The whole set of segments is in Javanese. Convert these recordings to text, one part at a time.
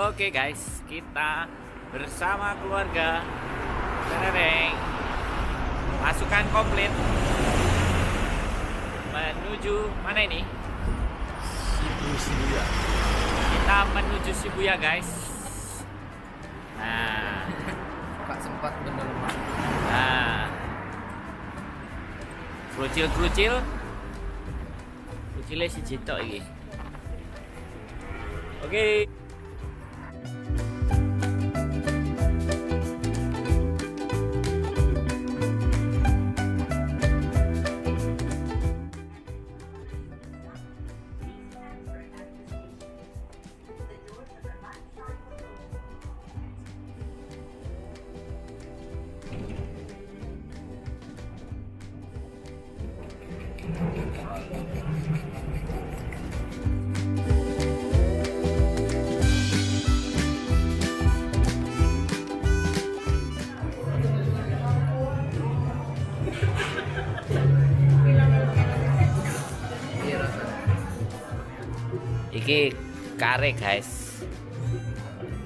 Oke guys, kita bersama keluarga. Tereng. Pasukan komplit menuju mana ini? Shibuya. Kita menuju Shibuya, guys. Nah, Kak sempat bener. Nah. Krucil-krucil. Krucile siji tok iki. Oke. Iya rasanya. Iki kare, guys.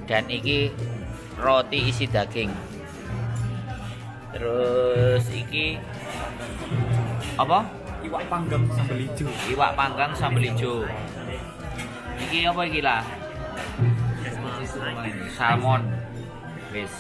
Dan iki roti isi daging. Terus iki apa? Iwak panggang sambal hijau. Iwak panggang sambal hijau. Iki apa iki lah? Salmon. Wis.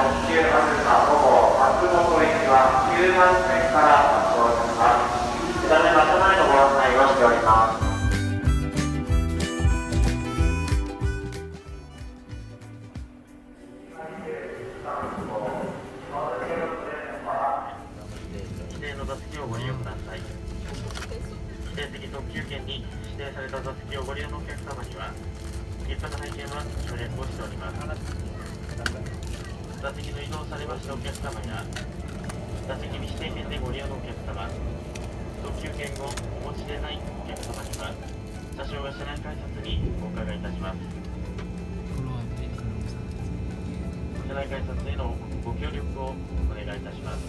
特急あずさ5号松本行きは9番線から発行します。ただいま車内のご案内をしております。指定の座席をご利用ください。指定席特急券に指定された座席をご利用のお客様には、切符の拝見は省略をしております。座席の移動されましたお客様や、座席未指定券でご利用のお客様、特急券をお持ちでないお客様には、車掌が車内改札にお伺いいたします。車内改札へのご協力をお願いいたします。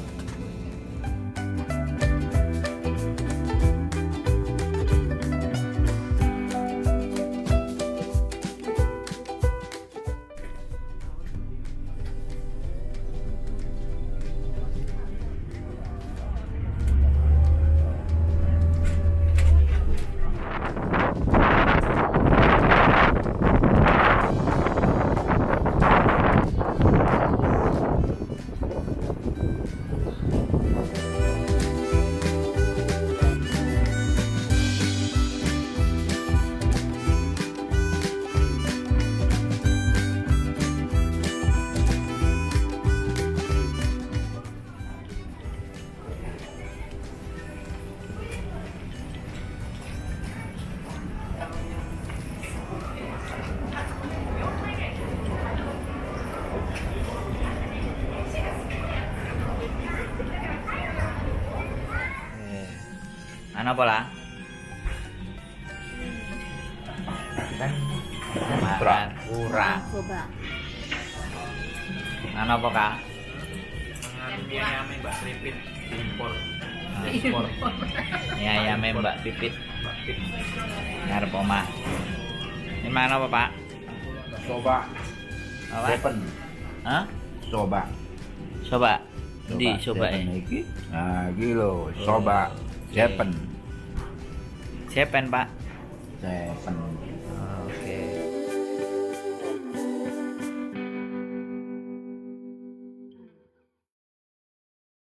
Ana apa lah? Makan kurang. Coba. Ana apa, Kak? Mangan mie ayame Mbak Pipit impor. Ekspor. Mie ayame Mbak Pipit Mbak Pipit. Ngarep omah. Ini mana apa, Pak? Coba. Apa? Seven. Hah? Soba. Soba. Di soba Seven ya. iki. Nah, iki lho, soba. Oke. Seven. Sepen, Pak. Seven.